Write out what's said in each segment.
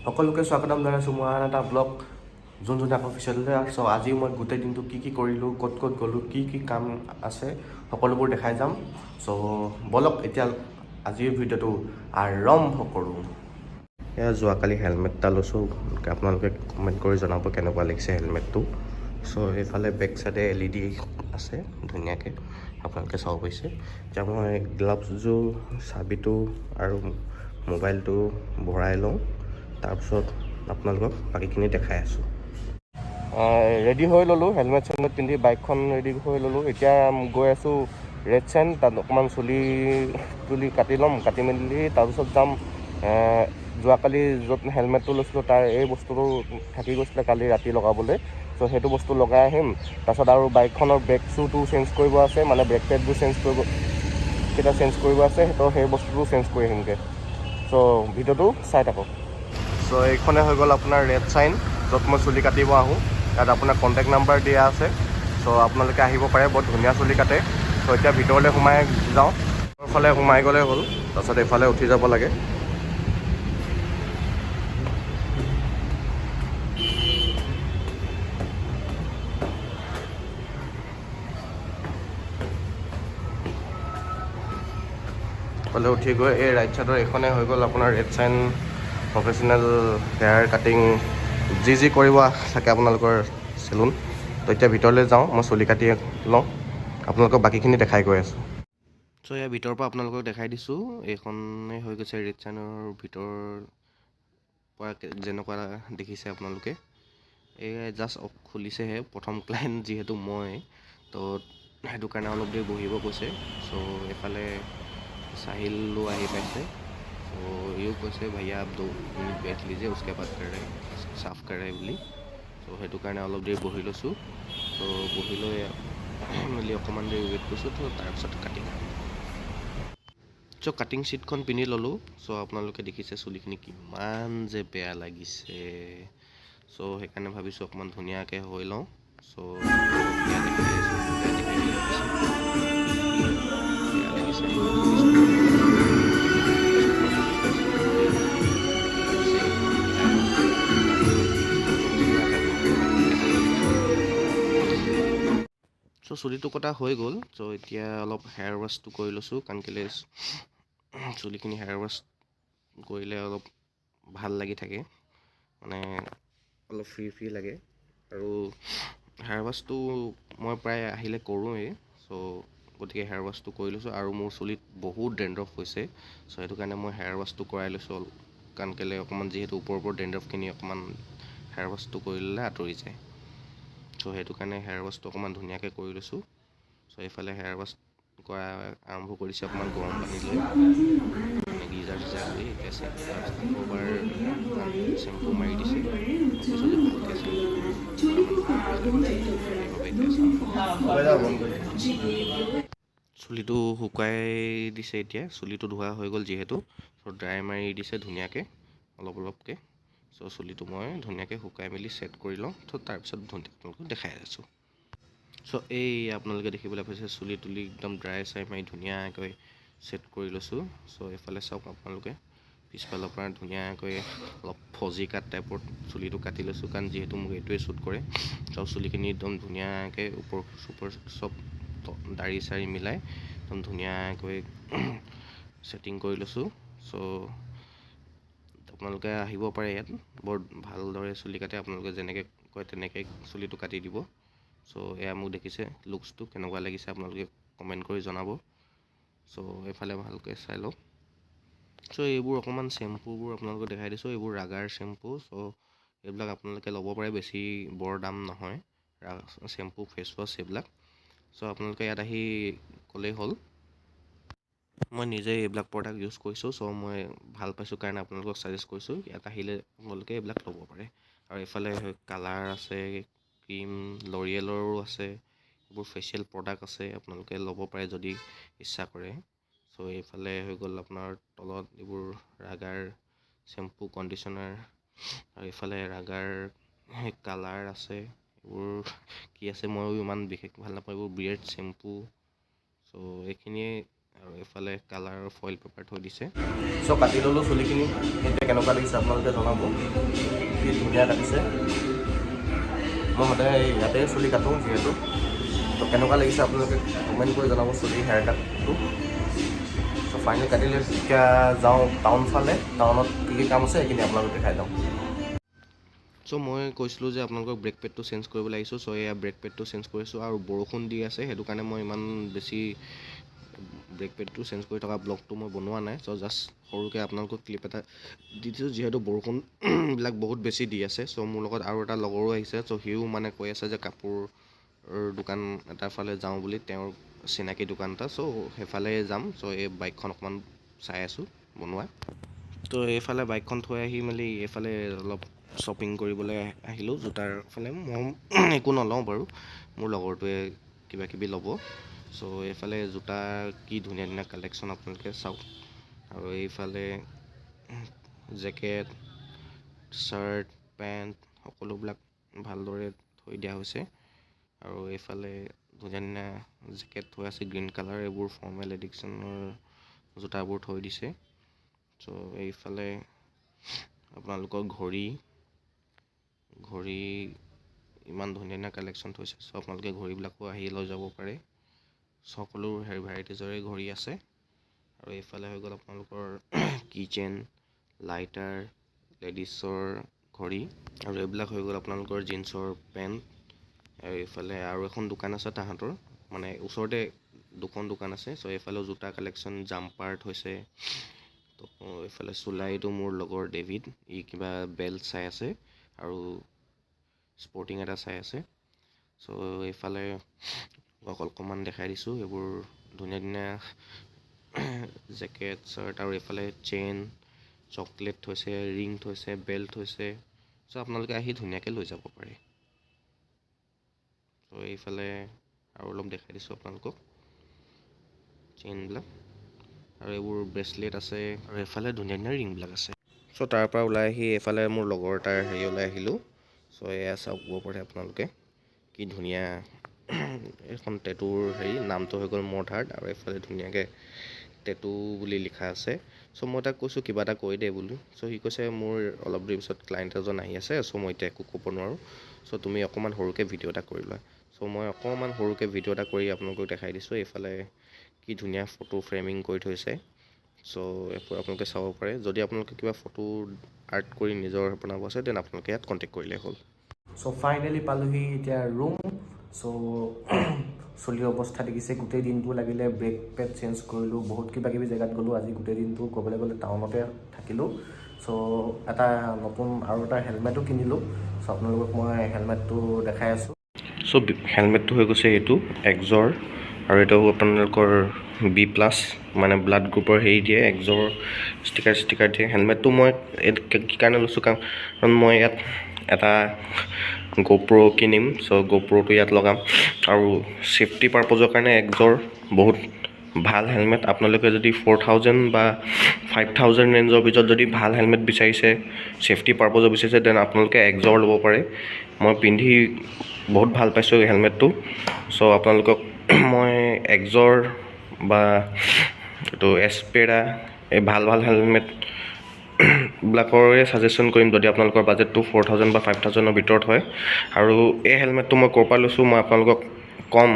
সকলোকে স্বাগতম জনাইছোঁ মোৰ আন এটা ব্লগ যোনজনাক অফিচিয়েললৈ। চ' আজি মই গোটেই দিনটো কি কি কৰিলোঁ, ক'ত ক'ত গ'লোঁ, কি কি কাম আছে, সকলোবোৰ দেখাই যাম। চ' ব'লক, এতিয়া আজিৰ ভিডিঅ'টো আৰম্ভ কৰোঁ। এয়া যোৱাকালি হেলমেট এটা লৈছোঁ। আপোনালোকে কমেণ্ট কৰি জনাব কেনেকুৱা লাগিছে হেলমেটটো। চ' এইফালে বেক চাইডে এলইডি আছে, ধুনীয়াকৈ আপোনালোকে চাব পাৰিছে। এতিয়া মই গ্লাভছযোৰ, চাবিটো আৰু মোবাইলটো ভৰাই লওঁ, তাৰপিছত আপোনালোকক বাকীখিনি দেখাই আছোঁ। ৰেডি হৈ ল'লোঁ, হেলমেট চেলমেট পিন্ধি বাইকখন ৰেডি হৈ ল'লোঁ। এতিয়া গৈ আছোঁ ৰেড চেণ্ড, তাত অকণমান চুলি তুলি কাটি ল'ম। কাটি মেলি তাৰপিছত যাম। যোৱাকালি য'ত হেলমেটটো লৈছিলোঁ, তাৰ এই বস্তুটো থাকি গৈছিলে কালি ৰাতি লগাবলৈ। চ' সেইটো বস্তু লগাই আহিম। তাৰপিছত আৰু বাইকখনৰ ব্ৰেক শ্বুটো চেঞ্জ কৰিব আছে, মানে ব্ৰেক পেডবোৰ চেঞ্জ কৰিব, কেইটা চেঞ্জ কৰিব আছে, সেই বস্তুটো চেঞ্জ কৰি আহিমগৈ। চ' ভিডিঅ'টো চাই থাকক। চ' এইখনে হৈ গ'ল আপোনাৰ ৰেড চাইন, য'ত মই চুলি কাটিব আহোঁ। তাত আপোনাৰ কণ্টেক্ট নাম্বাৰ দিয়া আছে। চ' আপোনালোকে আহিব পাৰে, বৰ ধুনীয়া চুলি কাটে। চ' এতিয়া ভিতৰলৈ সোমাই যাওঁ। ফালে সোমাই গ'লে হ'ল, তাৰপিছত এইফালে উঠি যাব লাগে। ফালে উঠি গৈ এই ৰাইট চাইডৰ এইখনে হৈ গ'ল আপোনাৰ red sign professional hair cutting, যি যি কৰিব থাকে আপোনালোকৰ চেলুন। তো এতিয়া ভিতৰলৈ যাওঁ, মই চুলি কাটি লওঁ, আপোনালোকক বাকীখিনি দেখাই গৈ আছোঁ। চ' ইয়াৰ ভিতৰৰ পৰা আপোনালোকক দেখাই দিছোঁ। এইখনে হৈ গৈছে ৰেড চাইনৰ ভিতৰৰ পৰা যেনেকুৱা দেখিছে আপোনালোকে। এই জাষ্ট খুলিছেহে, প্ৰথম ক্লাইণ্ট যিহেতু মই, তো সেইটো কাৰণে অলপ দেৰি বহিব কৈছে। চ' এইফালে চাহিলো আহি পাইছে। চ' ইও কৈছে, "भैया, आप 2 मिनट बैठ लीजिए, उसके बाद कर रहे, साफ कर रहे" বুলি। চ' সেইটো কাৰণে অলপ দেৰি বহি লৈছোঁ। চ' বহি লৈ মেলি অকণমান দেৰি ৱেইট কৰিছোঁ, ত' তাৰপিছত কাটিং। চ' কাটিং শ্বীটখন পিন্ধি ল'লোঁ। চ' আপোনালোকে দেখিছে চুলিখিনি কিমান যে বেয়া লাগিছে। চ' সেইকাৰণে ভাবিছোঁ অকণমান ধুনীয়াকৈ হৈ লওঁ। চ' বেয়া দেখি আহিছোঁ, বেয়া দেখি লাগিছে, বেয়া লাগিছে। লাগিছে। চ' চুলিটো কটা হৈ গ'ল। চ' এতিয়া অলপ হেয়াৰ ৱাছটো কৰি লৈছোঁ, কাৰণ কেলৈ চুলিখিনি হেয়াৰ ৱাছ কৰিলে অলপ ভাল লাগি থাকে, মানে অলপ ফ্ৰী ফ্ৰী লাগে। আৰু হেয়াৰ ৱাছটো মই প্ৰায় আহিলে কৰোঁৱেই। চ' গতিকে হেয়াৰ ৱাছটো কৰি লৈছোঁ। আৰু মোৰ চুলিত বহুত ডেণ্ড্ৰফ হৈছে। চ' সেইটো কাৰণে মই হেয়াৰ ৱাছটো কৰাই লৈছোঁ অলপ, কাৰণ কেলৈ অকণমান যিহেতু ওপৰৰ ওপৰ ডেণ্ড্ৰফখিনি অকণমান হেয়াৰ ৱাছটো কৰি ল'লে আঁতৰি যায়। চ' সেইটো কাৰণে হেয়াৰ ৱাছটো অকণমান ধুনীয়াকৈ কৰি লৈছোঁ। চ' এইফালে হেয়াৰ ৱাছ কৰা আৰম্ভ কৰিছে, অকণমান গৰম পানী লৈ, মানে গিজাৰ চিজাৰ কৰি। এতিয়া তাৰপিছত আকৌ এবাৰ চেম্পু মাৰি দিছে। কৈছোঁ যে ভালকৈ চেম্পু, সেইবাবে এতিয়া চুলিটো শুকুৱাই দিছে। এতিয়া চুলিটো ধোৱা হৈ গ'ল যিহেতু, চ' ড্ৰাই মাৰি দিছে ধুনীয়াকৈ অলপ অলপকৈ। চ' চুলিটো মই ধুনীয়াকৈ শুকাই মেলি ছেট কৰি লওঁ, ত' তাৰপিছত ধুনীয়াকৈ আপোনালোকক দেখাই আছোঁ। চ' এই আপোনালোকে দেখিবলৈ পাইছে, চুলি তুলি একদম ড্ৰাই চাই মাৰি ধুনীয়াকৈ ছেট কৰি লৈছোঁ। চ' এইফালে চাওক আপোনালোকে, পিছফালৰ পৰা ধুনীয়াকৈ অলপ ফজি কাট টাইপত চুলিটো কাটি লৈছোঁ, কাৰণ যিহেতু মোক এইটোৱে ছুট কৰে। চ' চুলিখিনি একদম ধুনীয়াকৈ ওপৰ চোপৰ চব দাড়ি চাৰি মিলাই একদম ধুনীয়াকৈ ছেটিং কৰি লৈছোঁ। চ' আপোনালোকে আহিব পাৰে ইয়াত, বৰ ভালদৰে চুলি কাটে। আপোনালোকে যেনেকৈ কয় তেনেকৈ চুলিটো কাটি দিব। চ' এয়া মোক দেখিছে, লুকছটো কেনেকুৱা লাগিছে আপোনালোকে কমেণ্ট কৰি জনাব। চ' এইফালে ভালকৈ চাই লওক। চ' এইবোৰ অকণমান চেম্পুবোৰ আপোনালোকক দেখাই দিছোঁ। এইবোৰ ৰাগাৰ চেম্পু। চ' এইবিলাক আপোনালোকে ল'ব পাৰে, বেছি বৰ দাম নহয় চেম্পু, ফেচ ৱাছ এইবিলাক। চ' আপোনালোকে ইয়াত আহি ক'লেই হ'ল। মই নিজে এইবিলাক প্ৰডাক্ট ইউজ কৰিছোঁ। চ' মই ভাল পাইছোঁ কাৰণে আপোনালোকক ছাজেষ্ট কৰিছোঁ। ইয়াত আহিলে আপোনালোকে এইবিলাক ল'ব পাৰে। আৰু এইফালে কালাৰ আছে, ক্ৰীম লৰিয়েলৰো আছে, এইবোৰ ফেচিয়েল প্ৰডাক্ট আছে, আপোনালোকে ল'ব পাৰে যদি ইচ্ছা কৰে। চ' এইফালে হৈ গ'ল আপোনাৰ তলত এইবোৰ ৰাগাৰ চেম্পু, কণ্ডিশ্যনাৰ, আৰু এইফালে ৰাগাৰ কালাৰ আছে। এইবোৰ কি আছে ময়ো ইমান বিশেষ ভাল নাপাওঁ। এইবোৰ বিয়েৰ্ড চেম্পু। চ' এইখিনিয়ে। আৰু এইফালে কালাৰৰ ফইল পেপাৰ থৈ দিছে। চ' কাটি ল'লোঁ চুলিখিনি। এতিয়া কেনেকুৱা লাগিছে আপোনালোকে জনাব। কি ধুনীয়া কাটিছে! মই সদায় ইয়াতে চুলি কাটোঁ যিহেতু। তো কেনেকুৱা লাগিছে আপোনালোকে কমেণ্ট কৰি জনাব চুলি হেয়াৰ কাটটো। চ' ফাইনেল কাটিলে। এতিয়া যাওঁ টাউন ফালে। টাউনত কি কি কাম আছে সেইখিনি আপোনালোক দেখাই যাওঁ। চ' মই কৈছিলোঁ যে আপোনালোকক ব্ৰেক পেডটো চেঞ্জ কৰিবলৈ আহিছোঁ। চ' এয়া ব্ৰেক পেডটো চেঞ্জ কৰিছোঁ আৰু বৰষুণ দি আছে, সেইটো কাৰণে মই ইমান বেছি ব্ৰেক পেডটো চেঞ্জ কৰি থকা ব্লগটো মই বনোৱা নাই। চ' জাষ্ট সৰুকৈ আপোনালোকক ক্লিপ এটা দি দিছোঁ, যিহেতু বৰষুণবিলাক বহুত বেছি দি আছে। চ' মোৰ লগত আৰু এটা লগৰো আহিছে। চ' সিও মানে কৈ আছে যে কাপোৰ দোকান এটাৰ ফালে যাওঁ বুলি, তেওঁৰ চিনাকি দোকান এটা। চ' সেইফালে যাম। চ' এই বাইকখন অকণমান চাই আছোঁ বনোৱা। তো এইফালে বাইকখন থৈ আহি মেলি এইফালে অলপ শ্বপিং কৰিবলৈ আহিলোঁ জোতাৰ ফালে। মই একো নলওঁ বাৰু, মোৰ লগৰটোৱে কিবা কিবি ল'ব। চ' এইফালে জোতা কি ধুনীয়া ধুনীয়া কালেকশ্যন, আপোনালোকে চাওক। আৰু এইফালে জেকেট, চাৰ্ট, পেণ্ট সকলোবিলাক ভালদৰে থৈ দিয়া হৈছে। আৰু এইফালে ধুনীয়া ধুনীয়া জেকেট থৈ আছে, গ্ৰীণ কালাৰ। এইবোৰ ফৰ্মেল এডিশ্যনৰ জোতাবোৰ থৈ দিছে। চ' এইফালে আপোনালোকৰ ঘড়ী ঘড়ী ইমান ধুনীয়া ধুনীয়া কালেকশ্যন থৈছে। চ' আপোনালোকে ঘড়ীবিলাকো আহি লৈ যাব পাৰে। সকলো ভেৰাইটিজৰে ঘড়ী আছে। আৰু এইফালে হৈ গ'ল আপোনালোকৰ কি চেইন, লাইটাৰ, লেডিছৰ ঘড়ী। আৰু এইবিলাক হৈ গ'ল আপোনালোকৰ জিন্সৰ পেণ্ট। আৰু এইফালে আৰু এখন দোকান আছে তাহাঁতৰ, মানে ওচৰতে দুখন দোকান আছে। চ' এইফালেও জোতা কালেকশ্যন, জাম্পাৰ থৈছে। তো এইফালে চুলাইটো মোৰ লগৰ ডেভিড, ই কিবা বেল্ট চাই আছে আৰু স্পৰ্টিং এটা চাই আছে। চ' এইফালে অকণমান দেখাই দিছোঁ, এইবোৰ ধুনীয়া ধুনীয়া জেকেট, চাৰ্ট। আৰু এইফালে চেইন, চকলেট থৈছে, ৰিং থৈছে, বেল্ট থৈছে। চ' আপোনালোকে আহি ধুনীয়াকৈ লৈ যাব পাৰে। চ' এইফালে আৰু অলপ দেখাই দিছোঁ আপোনালোকক চেইনবিলাক আৰু এইবোৰ ব্ৰেচলেট আছে আৰু এইফালে ধুনীয়া ধুনীয়া ৰিংবিলাক আছে। চ' তাৰ পৰা ওলাই আহি এইফালে মোৰ লগৰ এটাৰ হেৰিয়লৈ আহিলোঁ। চ' এয়া চাব পাৰে আপোনালোকে, কি ধুনীয়া এইখন টেটুৰ হেৰি। নামটো হৈ গ'ল মৰ্থাৰ্ড আৰু এইফালে ধুনীয়াকৈ টেটু বুলি লিখা আছে। চ' মই তাক কৈছোঁ কিবা এটা কৈ দে বুলি। চ' সি কৈছে মোৰ অলপ দেৰি পিছত ক্লাইণ্ট এজন আহি আছে, চ' মই এতিয়া একো ক'ব নোৱাৰোঁ, চ' তুমি অকণমান সৰুকৈ ভিডিঅ' এটা কৰি লোৱা। চ' মই অকণমান সৰুকৈ ভিডিঅ' এটা কৰি আপোনালোকক দেখাই দিছোঁ। এইফালে কি ধুনীয়া ফটো ফ্ৰেমিং কৰি থৈছে। চ' এইবোৰ আপোনালোকে চাব পাৰে। যদি আপোনালোকে কিবা ফটো আৰ্ট কৰি নিজৰ বনাব আছে, then আপোনালোকে ইয়াত কণ্টেক্ট কৰিলেই হ'ল। চ' ফাইনেলি পালোহি এতিয়া ৰুম। চ' চুলিৰ অৱস্থা দেখিছে। গোটেই দিনটো লাগিলে, ব্ৰেক পেড চেঞ্জ কৰিলোঁ, বহুত কিবা কিবি জেগাত গ'লোঁ। আজি গোটেই দিনটো ক'বলৈ গ'লে টাউনতে থাকিলোঁ। চ' এটা নতুন আৰু এটা হেলমেটো কিনিলোঁ। চ' আপোনালোকক মই হেলমেটটো দেখাই আছোঁ। চ' হেলমেটটো হৈ গৈছে এইটো এক্সৰ আৰু এইটো আপোনালোকৰ বি প্লাছ, মানে ব্লাড গ্ৰুপৰ হেৰি দিয়ে, এক্সৰ ষ্টিকাৰ ষ্টিকাৰ দিয়ে। হেলমেটটো মই কি কাৰণে লৈছোঁ? কাৰণ মই ইয়াত এটা গ'প্ৰ' কিনিম। চ' গ'প্ৰ'টো ইয়াত লগাম আৰু ছেফটি পাৰপজৰ কাৰণে এক্সৰ বহুত ভাল হেলমেট। আপোনালোকে যদি 4,000 বা 5,000 ৰেঞ্জৰ ভিতৰত যদি ভাল হেলমেট বিচাৰিছে, ছেফটি পাৰপজৰ বিচাৰিছে, then আপোনালোকে এক্সৰ ল'ব পাৰে। মই পিন্ধি বহুত ভাল পাইছোঁ এই হেলমেটটো। চ' আপোনালোকক মই এক্সৰ বা এইটো এছপেৰা, এই ভাল ভাল হেলমেটবিলাকৰে ছাজেশ্যন কৰিম, যদি আপোনালোকৰ বাজেটটো 4,000 বা 5,000ৰ ভিতৰত হয়। আৰু এই হেলমেটটো মই ক'ৰ পৰা লৈছোঁ মই আপোনালোকক ক'ম।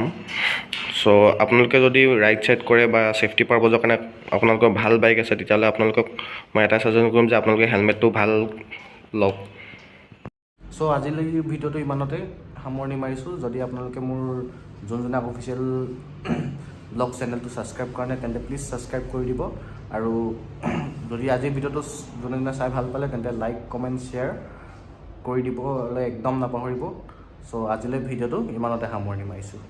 চ' আপোনালোকে যদি ৰাইড চাইড কৰে বা ছেফটি পাৰপজৰ কাৰণে আপোনালোকৰ ভাল বাইক আছে, তেতিয়াহ'লে আপোনালোকক মই এটাই ছাজেশ্যন কৰিম যে আপোনালোকে হেলমেটটো ভাল লওক। চ' আজিলৈ ভিডিঅ'টো ইমানতে সামৰণি মাৰিছোঁ। যদি আপোনালোকে মোৰ যোনজনাক অফিচিয়েল ব্লগ চেনেলটো ছাবস্ক্ৰাইব কৰা নাই, তেন্তে প্লিজ ছাবস্ক্ৰাইব কৰি দিব। আৰু যদি আজিৰ ভিডিঅ'টো যোনে চাই ভাল পালে, তেন্তে লাইক, কমেণ্ট, শ্বেয়াৰ কৰি দিবলৈ একদম নাপাহৰিব। চ' আজিলৈ ভিডিঅ'টো ইমানতে সামৰণি মাৰিছোঁ।